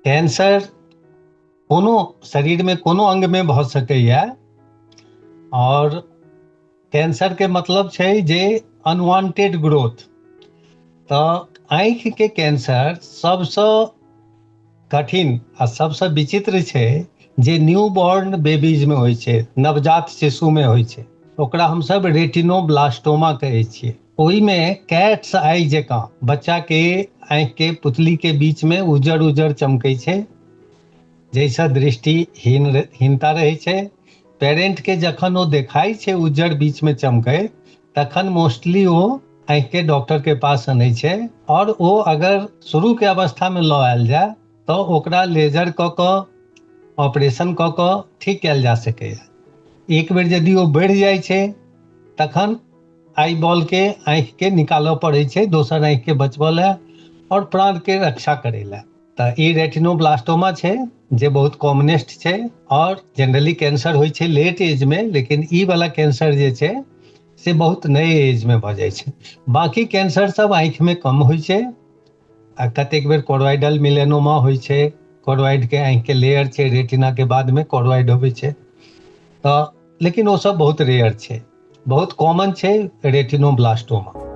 Cancer कोनो शरीरमे कोनो अङ्गमे भऽ सकैए आओर कैंसरके मतलब छै जे अनवांटेड ग्रोथ। तऽ आँखिके कैंसर सबसँ कठिन आ सबसँ विचित्र छै जे न्यू बॉर्न बेबीजमे होइ छै, नवजात शिशुमे होइ छै। ओकरा हमसब रेटिनोब्लास्टोमा कहै छियै। ओहिमे कैट्स आई जकाँ बच्चाके आँखिके पुतलीके बीचमे उज्जर उज्जर चमकै छै, जाहिसँ दृष्टिहीन हीनता रहै छै। पेरेंटके जखन ओ देखाइ छै उज्जर बीचमे चमकै, तखन मोस्टली ओ आँखिके डॉक्टरके पास अनै छै। आओर ओ अगर शुरूके अवस्थामे लऽ आयल जाय तऽ ओकरा लेजर कऽ कऽ ऑपरेशन कऽ कऽ ठीक कयल जा सकैए। एक बेर यदि ओ बढ़ि जाइ छै तखन आई बॉलके आँखिके निकालऽ पड़ै छै दोसर आँखिके बचबऽ लए आओर प्राणके रक्षा करै लए। तऽ ई रेटिनोब्लास्टोमा छै जे बहुत कॉमनेस्ट छै आओर जनरली कैंसर होइ छै लेट एजमे, लेकिन ई वाला कैंसर जे छै से बहुत नए एजमे भऽ जाइ छै। बाँकी कैंसर सब आँखिमे कम होइ छै आ कतेक बेर कोरोइडल मिलेनोमा होइ छै। कोरोइडके आँखिके लेयर छै, रेटिनाके बादमे कोरोइड होबै छै, तऽ लेकिन ओ सब बहुत रेयर छै। बहुत कॉमन छै रेटिनोब्लास्टोमा।